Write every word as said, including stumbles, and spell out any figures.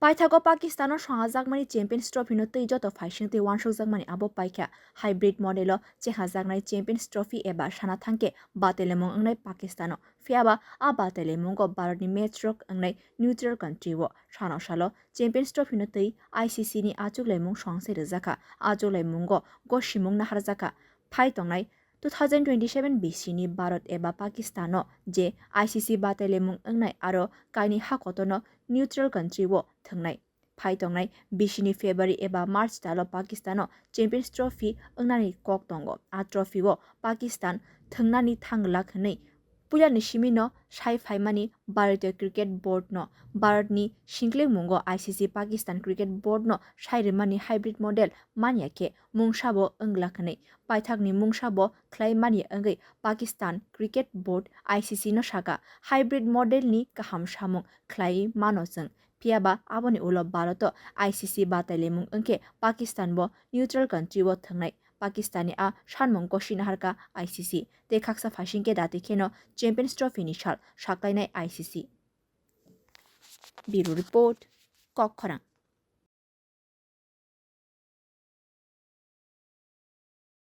Paithago Pakistano songhajakmani Champions Trophy no twi joto phaising twi wansukjakmani abo paikha. Hybrid model o chehajaknai Champions Trophy eba sana thangkhe batelemung wngnai Pakistano. Phiyaba a batelemungo Bharatni match rok wngnai neutral country o. Sano salo Champions Trophy no twi I C C ni achuklemung songse rwjakha. Achuklemungo gosimung naharjakha. Phai tongnai two thousand twenty-seven B C ni Bharat eba Pakistano je I C C batelemung wngnai aro kaini hakotorno neutral country o thwngnai. Phai tongnai B C ni February eba March talo Pakistano Champions Trophy wngnani kok tongo. A trophy o Pakistan thwngnani thangla hwnwi puilani simino sai phaimani Bharatiya Cricket Board no. Bharatni singklikmungo I C C Pakistan Cricket Board no sai rwmani hybrid model manya khe mungsabo wngla hwnwi. Paithakni mungsabo khlai manya wngwi Pakistan Cricket Board I C C no saka, hybrid model ni kaham samung khlai mano chwng. Phiyaba aboni ulo Bharat o I C C batailaimung wngkhe Pakistan bo neutral country o thwngnai. Pakistan ni a sanmung gosi naharkha I C C tei khaksa phaising khe dati kheno Champions Trophy ni sal saklainai I C C. Bureau Report, Kokkhorang.